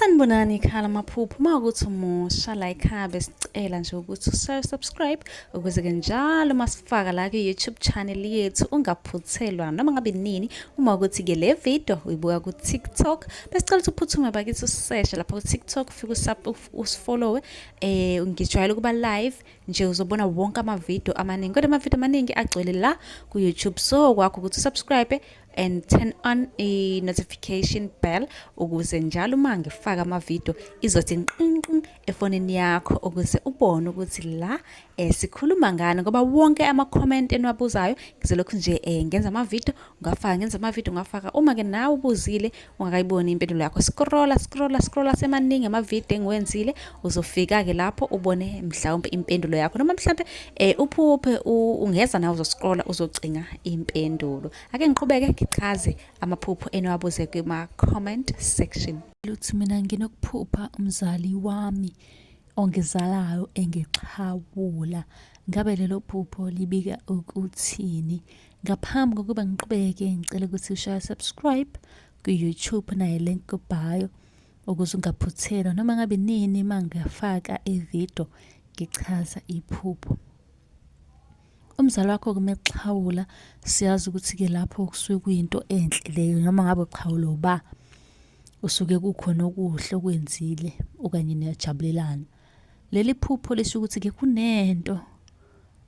Sanibonani ikhala amaphupho uma ukuthi umusha la ekhaya besicela nje ukuthi usubscribe ukuze ke njalo uma sifaka la ku-YouTube channel yethu ungaphuthelwa noma ngabe nini. Uma ukuthi ke le video uyibuka ku-TikTok, besicela ukuthi uphuthume bakithi useshe lapha ku-TikTok, ufike usifollowe. Ngijwayele ukuba live nje, uzobona wonke amavidiyo amaningi, kodwa amavidiyo amaningi agcwele la ku-YouTube, so kwakho ukuthi usubscribe and turn on i-notification bell ukuze njalo uma ngifaka amavidiyo izothi nqinqin efonini yakho, ukuze ubone ukuthi la sikhuluma ngani, ngoba wonke ama-comment eniwabuzayo ngizolokhu nje ngenza amavidiyo ngafaka, ngenza amavidiyo ngafaka. Uma ke nawe ubuzile ungakayiboni impendulo yakho, scrolla, scrolla, scrolla, semaningi amavidiyo engiwenzile, uzofika-ke lapho ubone mhlawumbe impendulo yakho, noma mhlawumbe uphuphe ungeza nawe uzoscrolla uzocinga impendulo. Ake ngiqhubeke ngichaze amaphupho eniwabuze kuma-comment section. Luthi mina nginokuphupha umzali wami ongizalayo engixhawula. Ngabe lelo phupho libika ukuthini? Ngaphambi kokuba ngiqhubeke, ngicela ukuthi ushaye subscribe ku-YouTube naye link ku-bio ukuze ungaphuthelwa noma ngabe nini uma ngingafaka ividiyo ngichaza iphupho. Umzali wakho-ke uma ekuxhawula, siyazi ukuthi-ke lapho kusuke kuyinto enhle leyo, noma ngabe uxhawulwa uba, usuke kukhona okuhle okwenzile okanye niyajabulelana. Leli phupho lisho ukuthi-ke kunento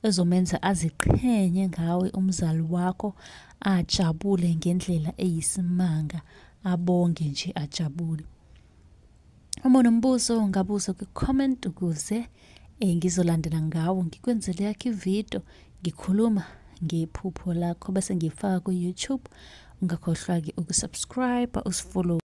ezomenza aziqhenye ngawe umzali wakho, ajabule ngendlela eyisimanga, abonge nje ajabule. Uma unombuzo ungabuza kwi-comment ukuze ngizolandela ngawo ngikwenzele yakho ividiyo ngikhuluma ngephupho lakho bese ngifaka ku-YouTube. Ungakhohlwa-ke ukusubscribe usifollow.